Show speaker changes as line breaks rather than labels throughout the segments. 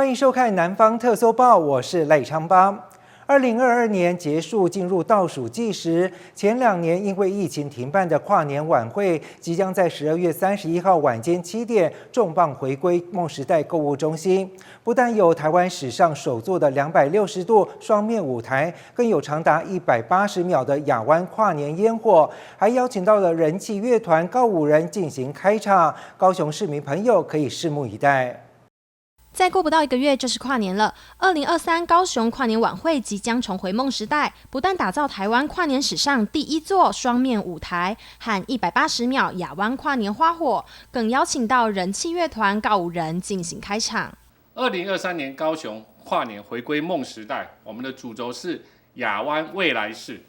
欢迎收看《南方特搜报》，我是赖昌邦。2022年结束，进入倒数计时。前2年因为疫情停办的跨年晚会，即将在12月31号晚间7点重磅回归梦时代购物中心。不但有台湾史上首座的260度双面舞台，更有长达180秒的亚湾跨年烟火，还邀请到了人气乐团告五人进行开场。高雄市民朋友可以拭目以待。
再过不到一个月就是跨年了。2023高雄跨年晚会即将重回梦时代，不但打造台湾跨年史上第一座双面舞台和180秒亚湾跨年花火，更邀请到人气乐团告五人进行开场。
2023年高雄跨年回归梦时代，我们的主轴是亚湾未来式。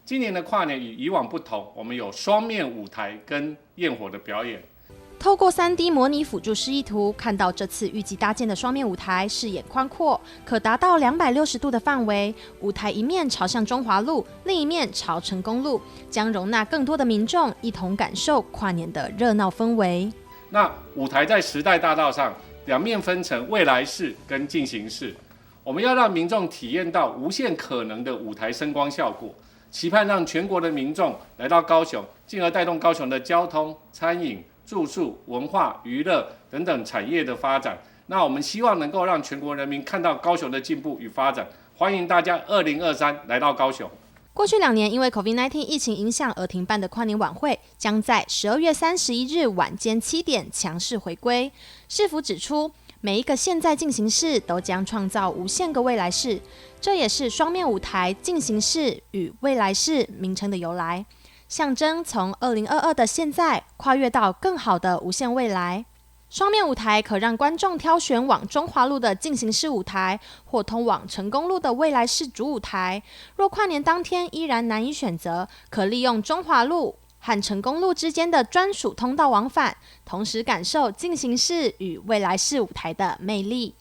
今年的跨年与以往不同，我们有双面舞台跟焰火的表演。
透过3D 模拟辅助示意图，看到这次预计搭建的双面舞台视野宽阔，可达到260度的范围。舞台一面朝向中华路，另一面朝成功路，将容纳更多的民众一同感受跨年的热闹氛围。
那舞台在时代大道上，两面分成未来式跟进行式，我们要让民众体验到无限可能的舞台声光效果，期盼让全国的民众来到高雄，进而带动高雄的交通、餐饮、住宿、文化、娱乐等等产业的发展。那我们希望能够让全国人民看到高雄的进步与发展。欢迎大家2023来到高雄。
过去2年因为 COVID-19 疫情影响而停办的跨年晚会，将在12月31日晚间7点强势回归。市府指出，每一个现在进行式都将创造无限个未来式，这也是双面舞台进行式与未来式名称的由来，象征从2022的现在跨越到更好的无限未来。双面舞台可让观众挑选往中华路的进行式舞台，或通往成功路的未来式主舞台。若跨年当天依然难以选择，可利用中华路和成功路之间的专属通道往返，同时感受进行式与未来式舞台的魅力。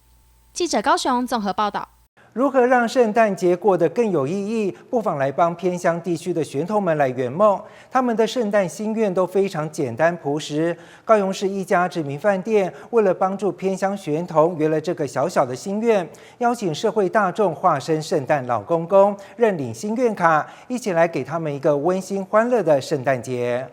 记者高雄综合报道。
如何让圣诞节过得更有意义？不妨来帮偏乡地区的学童们来圆梦。他们的圣诞心愿都非常简单朴实。高雄市一家知名饭店为了帮助偏乡学童圆了这个小小的心愿，邀请社会大众化身圣诞老公公，认领心愿卡，一起来给他们一个温馨欢乐的圣诞节。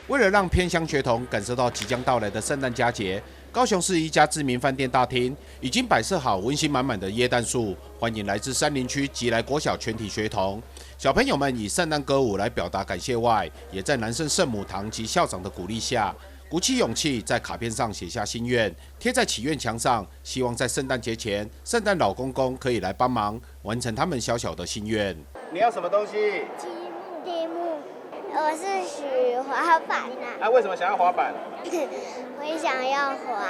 为了让偏乡学童感受到即将到来的圣诞佳节，高雄市一家知名饭店大厅已经摆设好温馨满满的耶诞树，欢迎来自杉林区吉来国小全体学童。小朋友们以圣诞歌舞来表达感谢外，也在南圣圣母堂及校长的鼓励下，鼓起勇气在卡片上写下心愿，贴在祈愿墙上，希望在圣诞节前，圣诞老公公可以来帮忙完成他们小小的心愿。
你要什么东西？
积木。积木。我是许滑板的。
啊，为什么想要滑板？
我想要滑。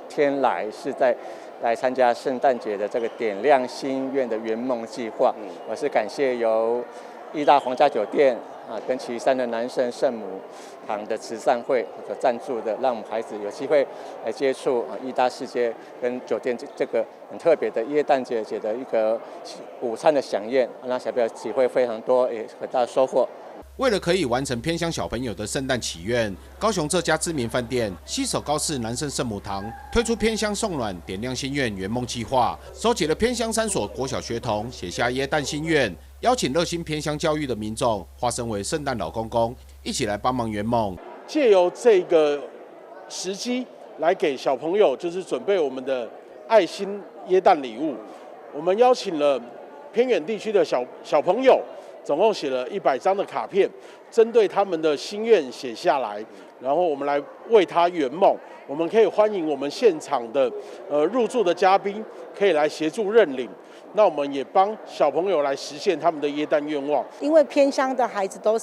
天来是在来参加圣诞节的这个点亮心愿的圆梦计划。我是感谢由义大皇家酒店啊跟旗山的南圣圣母堂的慈善会所赞助的，让我们孩子有机会来接触啊义大世界跟酒店这个很特别的耶诞节的一个午餐的飨宴，让小朋友体会非常多，也很大的收获。
为了可以完成偏乡小朋友的圣诞祈愿，高雄这家知名饭店携手高市南圣圣母堂推出偏乡送暖、点亮心愿圆梦计划，收集了偏乡三所国小学童写下耶诞心愿，邀请热心偏乡教育的民众化身为圣诞老公公，一起来帮忙圆梦。
借由这个时机来给小朋友，就是准备我们的爱心耶诞礼物。我们邀请了偏远地区的小小朋友，总共写了100张的卡片，针对他们的心愿写下来，然后我们来为他圆梦。我们可以欢迎我们现场的入住的嘉宾，可以来协助认领。那我们也帮小朋友来实现他们的耶诞愿望。
因为偏乡的孩子都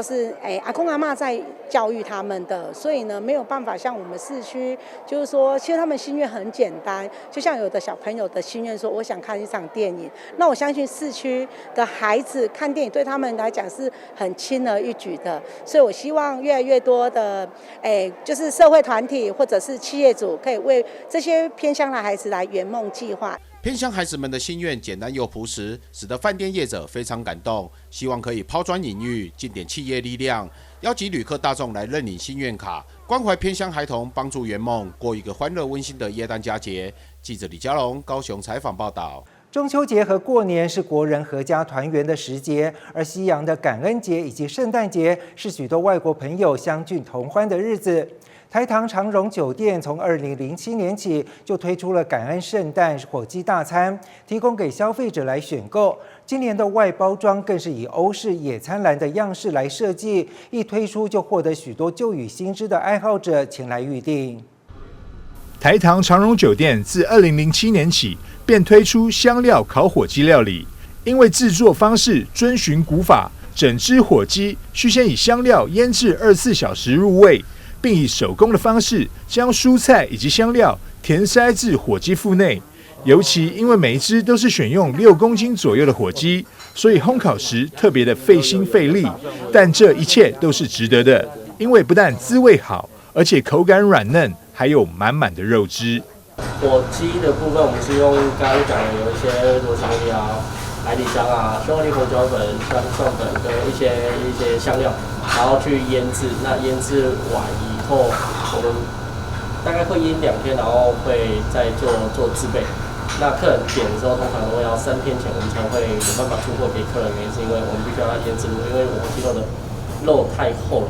是哎阿公阿嬷在教育他们的，所以呢没有办法像我们市区，就是说其实他们心愿很简单，就像有的小朋友的心愿说我想看一场电影，那我相信市区的孩子看电影对他们来讲是很轻而易举的，所以我希望越来越多的哎就是社会团体或者是企业主可以为这些偏乡的孩子来圆梦计划。
偏乡孩子们的心愿简单又朴实，使得饭店业者非常感动，希望可以抛砖引玉，尽点企业力量，邀集旅客大众来认领心愿卡，关關懷偏鄉孩童，幫助圓夢，過一個歡樂溫馨的耶誕佳節。記者李佳龍高雄採訪報道。
中秋節和過年是國人合家團圓的時節，而西洋的感恩節以及聖誕節是許多外國朋友相聚同歡的日子。台糖長榮酒店從2007年起就推出了感恩聖誕火雞大餐，提供給消費者來選購。今年的外包裝更是以歐式野餐籃的樣式來設計，一推出就獲得許多舊與新知的愛好者前來預訂。
台糖長榮酒店自2007年起便推出香料烤火雞料理，因為製作方式遵循古法，整隻火雞需先以香料醃製24小時入味，並以手工的方式將蔬菜以及香料填塞至火雞腹內。尤其因為每一隻都是選用6公斤左右的火雞，所以烘烤時特別的費心費力。但這一切都是值得的，因為不但滋味好，而且口感軟嫩，還有滿滿的肉汁。
火雞的部分，我們是用剛剛講的有一些羅宋湯啊、百里香啊、匈牙利胡椒粉、蒜蒜粉跟一些香料，然後去醃製。那醃製完以後，我們大概會醃2天，然後會再做製備。那客人點的時候，通常都會要3天前，我們才會有辦法出貨給客人。原因是因為我們必須要醃製，因為火雞肉的肉太厚了。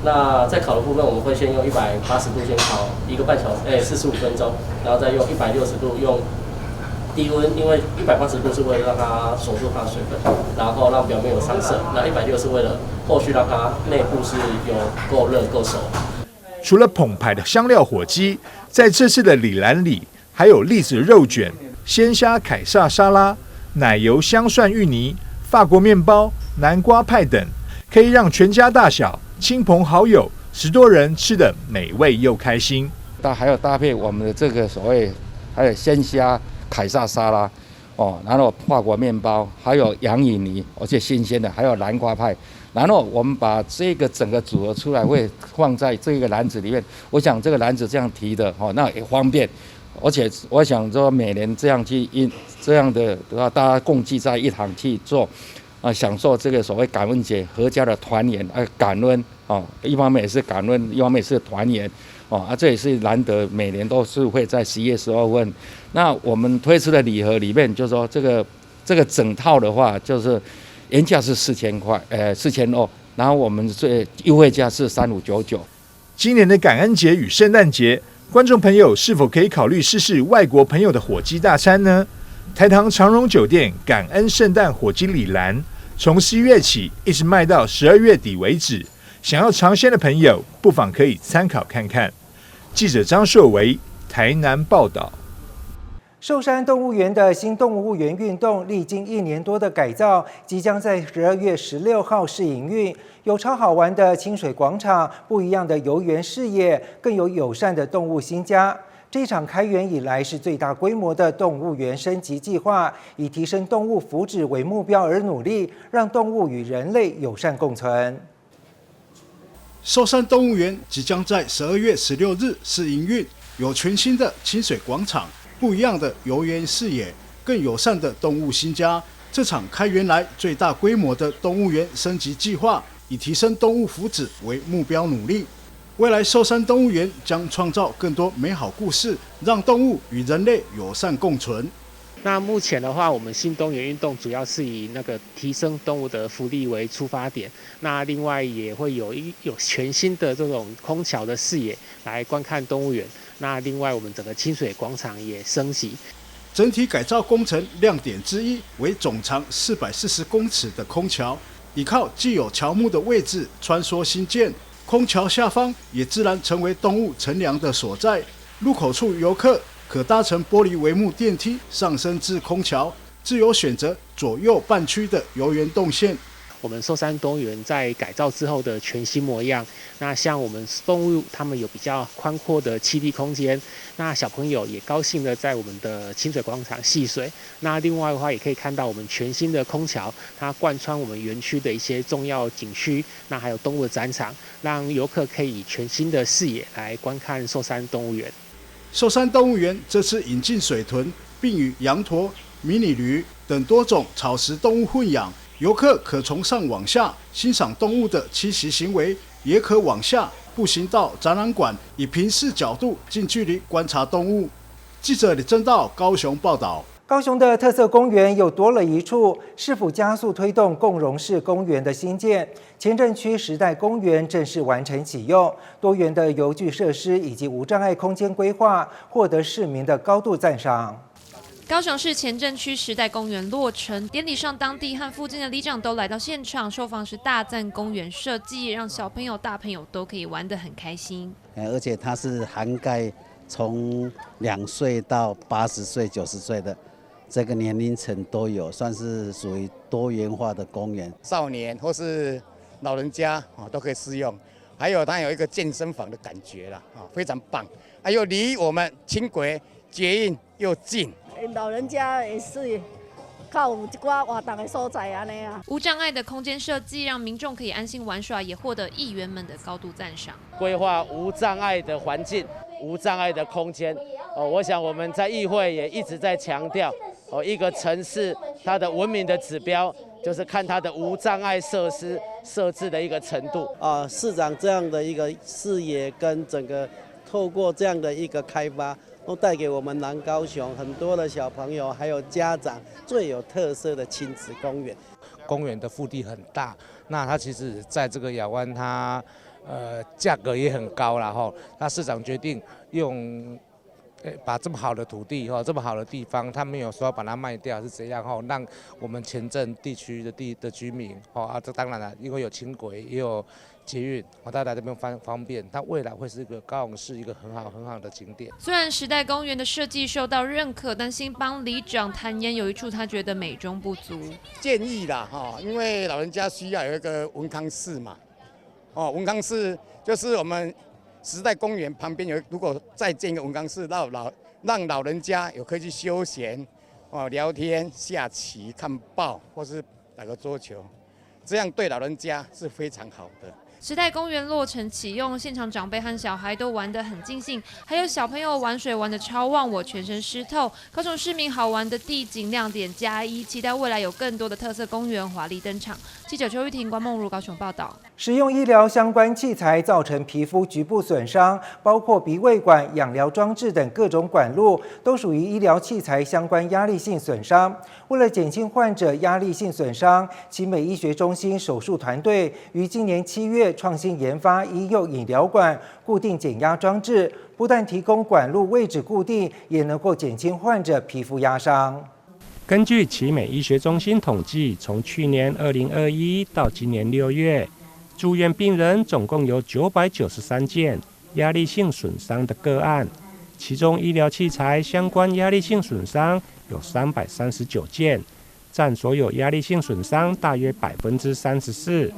那在烤的部分，我們會先用180度先烤1個半小時，45分鐘，然後再用160度用低溫，因為180度是為了讓它鎖住它的水分，然後讓表面有上色。那160是為了後續讓它內部是有夠熱夠熟。
除了澎湃的香料火雞，在這次的禮籃裡，還有栗子肉捲、鮮蝦凱撒沙拉、奶油香蒜芋泥、法國麵包、南瓜派等，可以讓全家大小、親朋好友10多人吃得美味又開心。
搭還要搭配我們的這個所謂，還有鮮蝦凱撒沙拉，哦，然後法國麵包，還有洋芋泥，而且新鮮的，還有南瓜派。然後我們把這個整個組合出來，會放在這個籃子裡面。我想這個籃子這樣提的，哦，那也方便。而且我想說，每年這樣去印這樣的話，大家共聚在一堂去做，啊，享受這個所謂感恩節，闔家的團圓，啊，感恩，哦，一方面也是感恩，一方面也是團圓，哦，啊，這也是難得，每年都是會在11月12號。那我們推出的禮盒裡面，就是說這個整套的話，就是原價是4000塊，4200，然後我們最優惠價是3599。
今年的感恩節與聖誕節，觀眾朋友是否可以考慮試試外國朋友的火雞大餐呢？台糖長榮酒店感恩聖誕火雞禮籃，從11月起一直賣到12月底為止。想要嘗鮮的朋友，不妨可以參考看看。記者張碩維台南報道。
壽山動物園的新動物園運動，歷經一年多的改造，即將在12月16號試營運。有超好玩的親水廣場，不一樣的遊園視野，更有友善的動物新家。這場開園以來是最大規模的動物園升級計劃，以提升動物福祉為目標而努力，讓動物與人類友善共存。
壽山動物園即將在12月16日試營運，有全新的親水廣場。不一樣的遊園視野，更友善的動物新家。這場開園來最大規模的動物園升級計劃，以提升動物福祉為目標努力。未來壽山動物園將創造更多美好故事，讓動物與人類友善共存。
那目前的話，我們新動物園運動主要是以那個提升動物的福利為出發點。那另外也會有全新的這種空橋的視野來觀看動物園。那另外，我們整個親水廣場也升級。
整體改造工程亮點之一為總長440公尺的空橋，依靠既有喬木的位置穿梭興建，空橋下方也自然成為動物乘涼的所在。入口處遊客可搭乘玻璃帷幕電梯上升至空橋，自由選擇左右半區的遊園動線。
我們壽山動物園在改造之後的全新模樣，那像我們動物，它們有比較寬闊的棲地空間，那小朋友也高興的在我們的親水廣場戲水。那另外的話，也可以看到我們全新的空橋，它貫穿我們園區的一些重要景區，那還有動物的展場，讓遊客可以以全新的視野來觀看壽山動物園。
壽山動物園這次引進水豚，並與羊駝、迷你驢等多種草食動物混養。遊客可從上往下欣賞動物的棲息行為，也可往下步行道、展览馆，以平视角度近距离观察动物。记者李正道高雄报道。
高雄的特色公园又多了一处，市府加速推动共融式公园的兴建。前镇区时代公园正式完成启用，多元的游具设施以及无障碍空间规划，获得市民的高度赞赏。
高雄市前镇区时代公园落成典礼上，当地和附近的里长都来到现场，受访时大赞公园设计，让小朋友、大朋友都可以玩得很开心。
而且它是涵盖从2岁到80岁、90岁的这个年龄层都有，算是属于多元化的公园，
少年或是老人家啊都可以适用。还有它有一个健身房的感觉啦，啊，非常棒。还有离我们轻轨捷运又近。
老人家也是较有一寡活动的所在按呢啊。
无障碍的空间设计让民众可以安心玩耍，也获得议员们的高度赞赏。
规划无障碍的环境、无障碍的空间，哦，我想我们在议会也一直在强调，哦，一个城市它的文明的指标就是看它的无障碍设施设置的一个程度。
啊，市长这样的一个视野跟整个透过这样的一个开发，都带给我们南高雄很多的小朋友还有家长最有特色的亲子公园。
公园的腹地很大，那它其实在这个亚湾，它价格也很高啦吼。那市长决定用，把这么好的土地哈，这么好的地方，他没有说要把它卖掉是怎样哈，让我们前镇地区的居民哦啊，这当然了，因为有轻轨也有捷运，大家来这边方便，它未来会是一个高雄市一个很好很好的景点。
虽然时代公园的设计受到认可，但新邦里长坦言有一处他觉得美中不足。
建议啦哈，因为老人家需要有一个文康室嘛，哦，文康室就是我们时代公园旁边有，如果再建一个文康室，让老人家有可以去休闲，哦，聊天、下棋、看报，或是打个桌球，这样对老人家是非常好的。
时代公园落成启用，现场长辈和小孩都玩得很尽兴，还有小朋友玩水玩得超忘我，全身湿透。高雄市民好玩的地景亮点加一，期待未来有更多的特色公园华丽登场。记者邱玉婷、关梦如高雄报道。
使用医疗相关器材造成皮肤局部损伤，包括鼻胃管、氧疗装置等各种管路，都属于医疗器材相关压力性损伤。为了减轻患者压力性损伤，奇美医学中心手术团队于今年7月创新研发医用引流管固定减压装置，不但提供管路位置固定，也能够减轻患者皮肤压伤。
根据奇美医学中心统计，从去年2021到今年6月，住院病人总共有993件压力性损伤的个案，其中医疗器材相关压力性损伤有339件，占所有压力性损伤大约34%。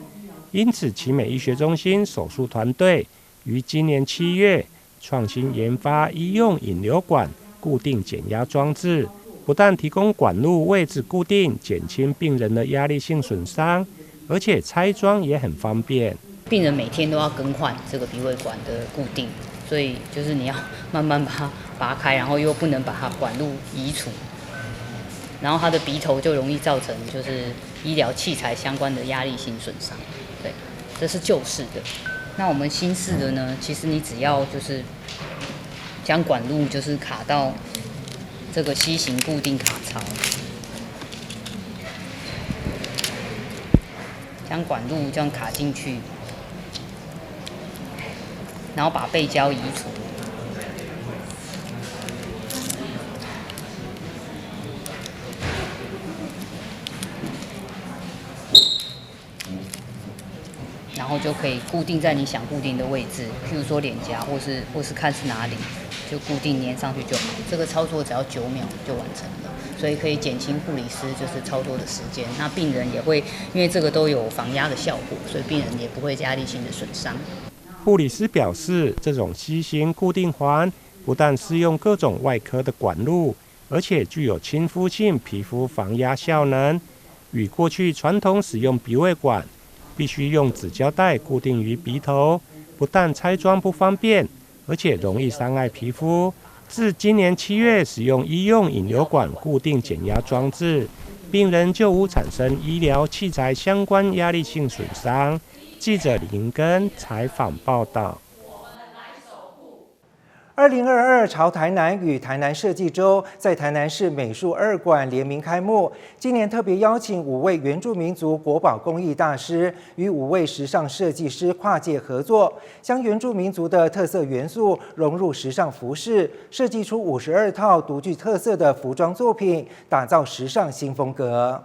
因此，奇美医学中心手术团队于今年7月创新研发医用引流管固定减压装置，不但提供管路位置固定，减轻病人的压力性损伤，而且拆装也很方便。
病人每天都要更换这个鼻胃管的固定，所以就是你要慢慢把它拔开，然后又不能把它管路移除，然后他的鼻头就容易造成就是医疗器材相关的压力性损伤。对，这是旧式的。那我们新式的呢？其实你只要就是将管路就是卡到这个 C 型固定卡槽，将管路这样卡进去，然后把背胶移除。然后就可以固定在你想固定的位置，譬如说脸颊，或是看是哪里，就固定粘上去就好。这个操作只要9秒就完成了，所以可以减轻护理师就是操作的时间。那病人也会因为这个都有防压的效果，所以病人也不会压力性的损伤。
护理师表示，这种 C 型固定环不但适用各种外科的管路，而且具有亲肤性皮肤防压效能，与过去传统使用鼻胃管必须用纸胶带固定于鼻头，不但拆装不方便，而且容易伤害皮肤。自今年7月使用医用引流管固定减压装置，病人就无产生医疗器材相关压力性损伤。记者林根采访报道。
2022潮台南与台南设计周在台南市美术二馆联名开幕。今年特别邀请5位原住民族国宝工艺大师与5位时尚设计师跨界合作，将原住民族的特色元素融入时尚服饰，设计出52套独具特色的服装作品，打造时尚新风格。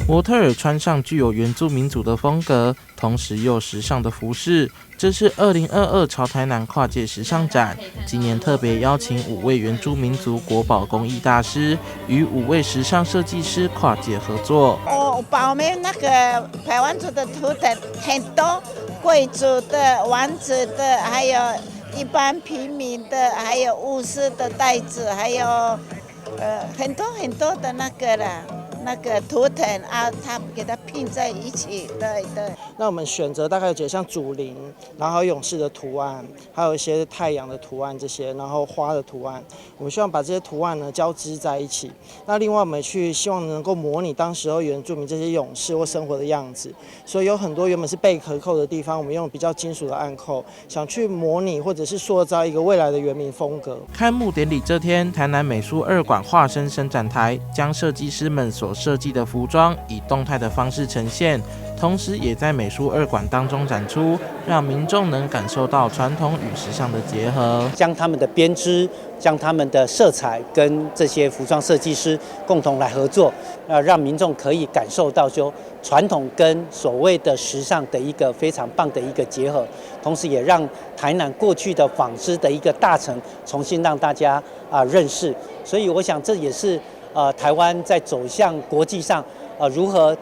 模特儿穿上具有原住民族的风格，同时又时尚的服饰，这是2022潮台南跨界时尚展。今年特别邀请5位原住民族国宝工艺大师与5位时尚设计师跨界合作。
我把我们那个排湾族的图腾很多，贵族的、王子的，还有一般平民的，还有巫师的袋子，还有很多很多的那个啦。那个图腾啊，他给它拼在一起，对对。
那我们选择大概有像祖灵，然后勇士的图案，还有一些太阳的图案这些，然后花的图案。我们希望把这些图案呢交织在一起。那另外我们去希望能够模拟当时候原住民这些勇士或生活的样子，所以有很多原本是贝壳扣的地方，我们用比较金属的暗扣，想去模拟或者是塑造一个未来的原民风格。
开幕典礼这天，台南美术二馆化身伸展台，将设计师们所设计的服装以动态的方式呈现，同时也在美术二馆当中展出，让民众能感受到传统与时尚的结合。
将他们的编织、将他们的色彩跟这些服装设计师共同来合作，让民众可以感受到说传统跟所谓的时尚的一个非常棒的一个结合，同时也让台南过去的纺织的一个大成重新让大家认识。所以我想这也是台湾在走向国际上，如何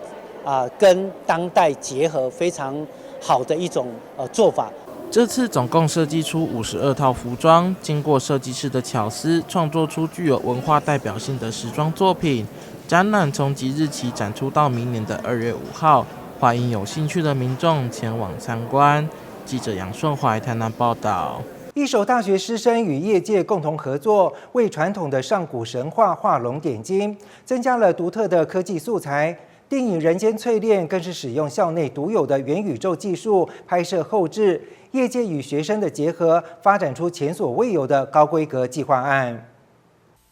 跟当代结合非常好的一种做法。
这次总共设计出52套服装，经过设计师的巧思，创作出具有文化代表性的时装作品。展览从即日起展出到明年的2月5号，欢迎有兴趣的民众前往参观。记者杨顺怀台南报道。
义守大学师生与业界共同合作，为传统的上古神话画龙点睛，增加了独特的科技素材。电影《人间淬炼》更是使用校内独有的元宇宙技术拍摄后制，业界与学生的结合，发展出前所未有的高规格计划案。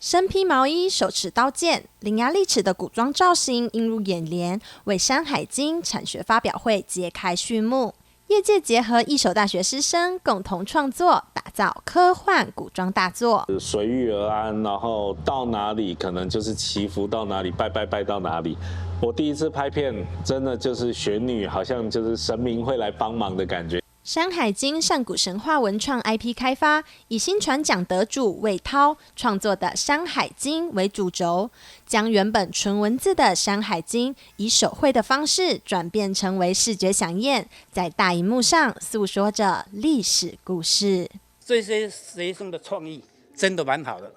身披毛衣，手持刀剑，伶牙俐齿的古装造型映入眼帘，为《山海经》产学发表会揭开序幕。业界结合义守大学师生共同创作，打造科幻古装大作。
随遇而安，然后到哪里可能就是祈福到哪里，拜拜拜到哪里。我第一次拍片，真的就是玄女，好像就是神明会来帮忙的感觉。
《山海经》上古神话文创 IP 开发，以新传奖得主魏涛创作的《山海经》为主轴，将原本纯文字的《山海经》以手绘的方式转变成为视觉飨宴，在大荧幕上诉说着历史故事。
这些学生的创意真的蛮好的，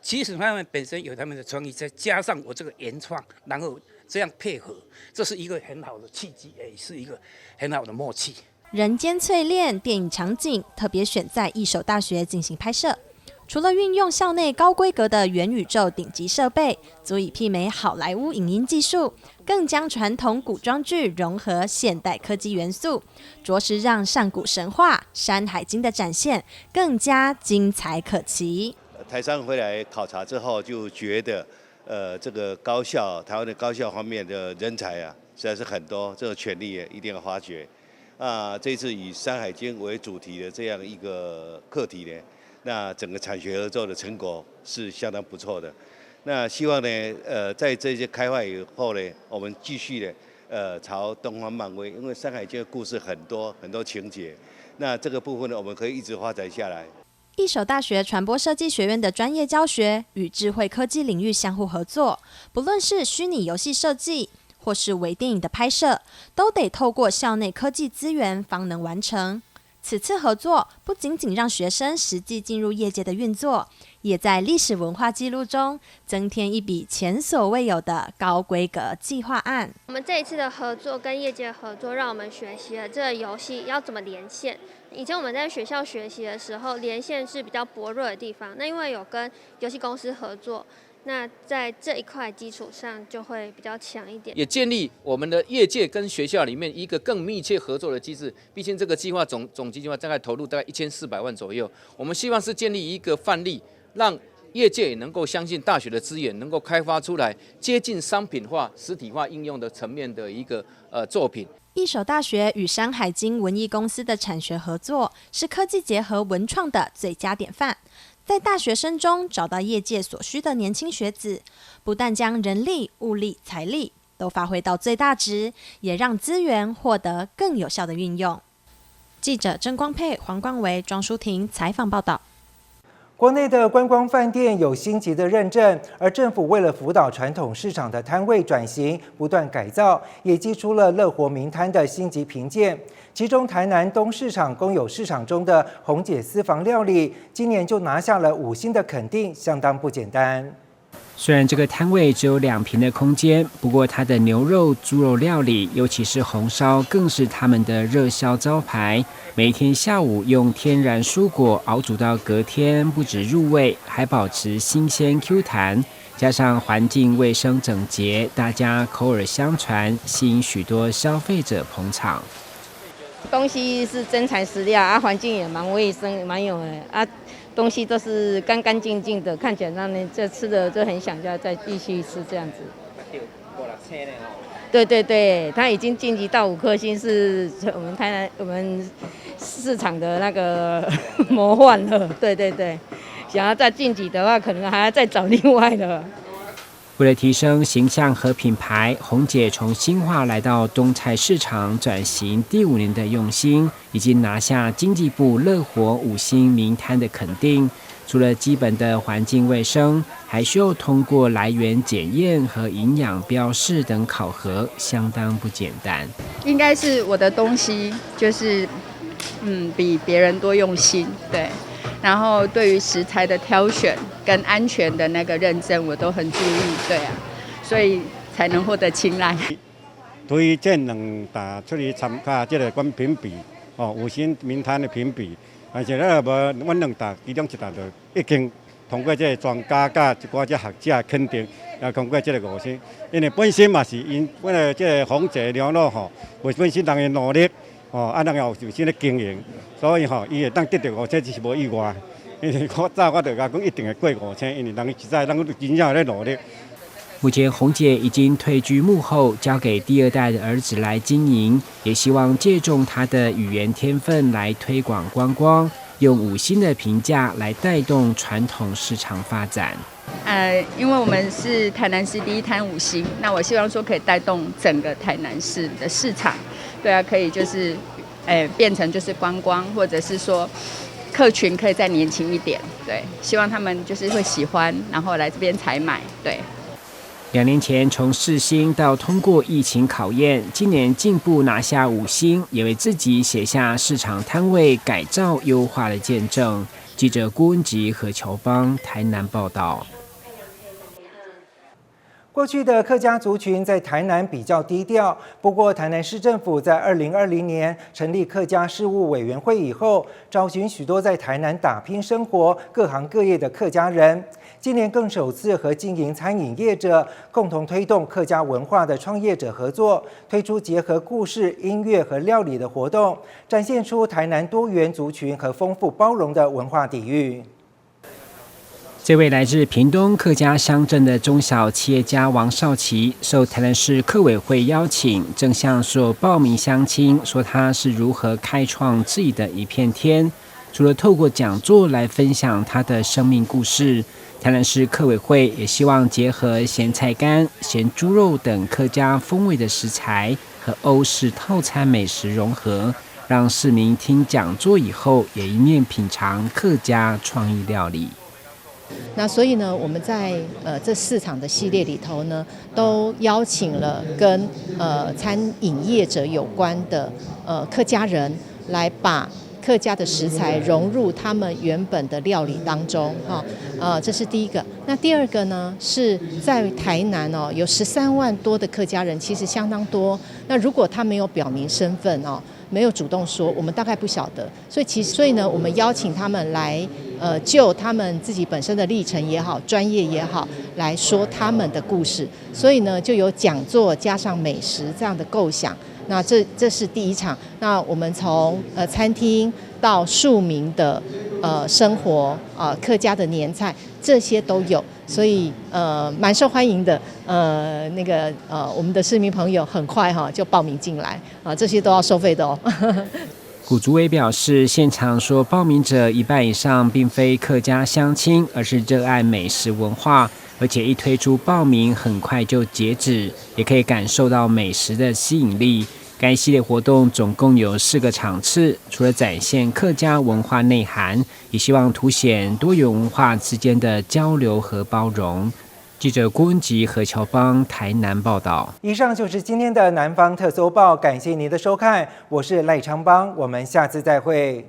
其实他们本身有他们的创意，再加上我这个原创，然后这样配合，这是一个很好的契机，也是一个很好的默契。
人间淬炼电影场景特别选在义守大学进行拍摄，除了运用校内高规格的元宇宙顶级设备，足以媲美好莱坞影音技术，更将传统古装剧融合现代科技元素，着实让上古神话《山海经》的展现更加精彩可期。
台商回来考察之后，就觉得，这个高校，台湾的高校方面的人才啊，实在是很多，这个潜力也一定要发掘。这次以《山海经》为主题的这样一个课题呢，那整个产学合作的成果是相当不错的。那希望呢，在这些开发以后呢，我们继续呢，朝东方漫威，因为《山海经》的故事很多很多情节，那这个部分呢，我们可以一直发展下来。
义守大学传播设计学院的专业教学与智慧科技领域相互合作，不论是虚拟游戏设计，或是微电影的拍摄，都得透过校内科技资源方能完成。此次合作不仅仅让学生实际进入业界的运作，也在历史文化记录中增添一笔前所未有的高规格计划案。
我们这一次的合作跟业界合作，让我们学习了这个游戏要怎么连线。以前我们在学校学习的时候，连线是比较薄弱的地方。那因为有跟游戏公司合作，那在這一塊基礎上就會比較強一點。
也建立我們的業界跟學校裡面一個更密切合作的機制。畢竟這個計劃總計劃大概投入大概1400萬左右。我們希望是建立一個範例，讓業界也能夠相信大學的資源，能夠開發出來接近商品化、實體化應用的層面的一個作品。
義守大學與山海經文藝公司的產學合作，是科技結合文創的最佳典範。在大學生中找到業界所需的年輕學子，不但將人力、物力、財力都發揮到最大值，也讓資源獲得更有效的運用。記者鄭光佩、黃冠維、莊淑婷採訪報道。
國內的觀光飯店有星級的認證，而政府為了輔導傳統市場的攤位轉型，不斷改造，也祭出了樂活名攤的星級評鑑。其中，台南東市場公有市場中的紅姐私房料理，今年就拿下了5星的肯定，相當不簡單。
雖然這個攤位只有2坪的空間，不過它的牛肉、豬肉料理，尤其是紅燒，更是他們的熱銷招牌。每天下午用天然蔬果熬煮到隔天，不止入味，還保持新鮮 Q 彈。加上環境衛生整潔，大家口耳相傳，吸引許多消費者捧場。
東西是真材實料啊，環境也蠻衛生，蠻有的啊。東西都是乾乾淨淨的，看起來讓人這吃的就很想要再繼續吃這樣子。對對對，它已經晉級到5顆星，是我們台南我們市場的那個模範了。對對對，想要再晉級的話，可能還要再找另外的。
為了提升形象和品牌，紅姐從新化來到東菜市場轉型第5年的用心，已經拿下經濟部樂活5星名攤的肯定。除了基本的環境衛生，還需要通過來源檢驗和營養標示等考核，相當不簡單。
應該是我的東西，就是比別人多用心，對。然後對於食材的挑選跟安全的那個認證，我都很注意，對啊，所以才能獲得青睞。
推薦兩大出去參加這個關評比，哦，5星名攤的評比，但是咧無，阮兩大其中一大就已經通過這個專家佮一寡這學者肯定，也通過這個5星，因為本身嘛是𪜶為了這個紅姐牛肉吼，為本身人的努力。哦，啊，人也有有心咧經營，所以吼，伊會當得著5星，這是無意外。因為我早我就共講，一定會過5星，因為人實在人真正咧努力。
目前紅姐已經退居幕後，交給第二代的兒子來經營，也希望借重她的語言天分來推廣觀光，用5星的評價來帶動傳統市場發展。
因為我們是台南市第一攤5星，那我希望說可以帶動整個台南市的市場，對啊，可以就是，變成就是觀光，或者是說客群可以再年輕一點，對，希望他們就是會喜歡，然後來這邊採買，對。
2年前從4星到通過疫情考驗，今年進步拿下5星，也為自己寫下市場攤位改造優化的見證。記者郭文吉和喬邦台南報道。
過去的客家族群在台南比較低調，不過台南市政府在2020年成立客家事務委員會以後，找尋許多在台南打拼生活、各行各業的客家人。今年更首次和經營餐飲業者共同推動客家文化的創業者合作，推出結合故事、音樂和料理的活動，展現出台南多元族群和豐富包容的文化底蘊。
這位來自屏東客家鄉鎮的中小企業家王少奇，受台南市客委會邀請，正向所有報名鄉親說他是如何開創自己的一片天。除了透過講座來分享他的生命故事，台南市客委會也希望結合鹹菜乾、鹹豬肉等客家風味的食材和歐式套餐美食融合，讓市民聽講座以後也一面品嘗客家創意料理。
那所以呢，我們在這四場的系列裡頭呢，都邀請了跟餐飲業者有關的客家人來把客家的食材融入他們原本的料理當中，哈，這是第一個。那第二個呢，是在台南哦，有13萬多的客家人，其實相當多。那如果他沒有表明身份哦，沒有主動說，我們大概不曉得。所以其實，所以呢，我們邀請他們來就他們自己本身的歷程也好，專業也好，來說他們的故事。所以呢，就有講座加上美食這樣的構想。那這是第一場。那我們從餐廳到庶民的生活啊，客家的年菜這些都有，所以蠻受歡迎的。那個我們的市民朋友很快哈就報名進來啊，這些都要收費的哦。
古主委表示，現場說報名者一半以上並非客家鄉親，而是熱愛美食文化，而且一推出報名很快就截止，也可以感受到美食的吸引力。該系列活動總共有四個場次，除了展現客家文化內涵，也希望凸顯多元文化之間的交流和包容。記者郭文吉何喬芳台南報道。
以上就是今天的南方特搜報，感謝您的收看，我是賴昌邦，我們下次再會。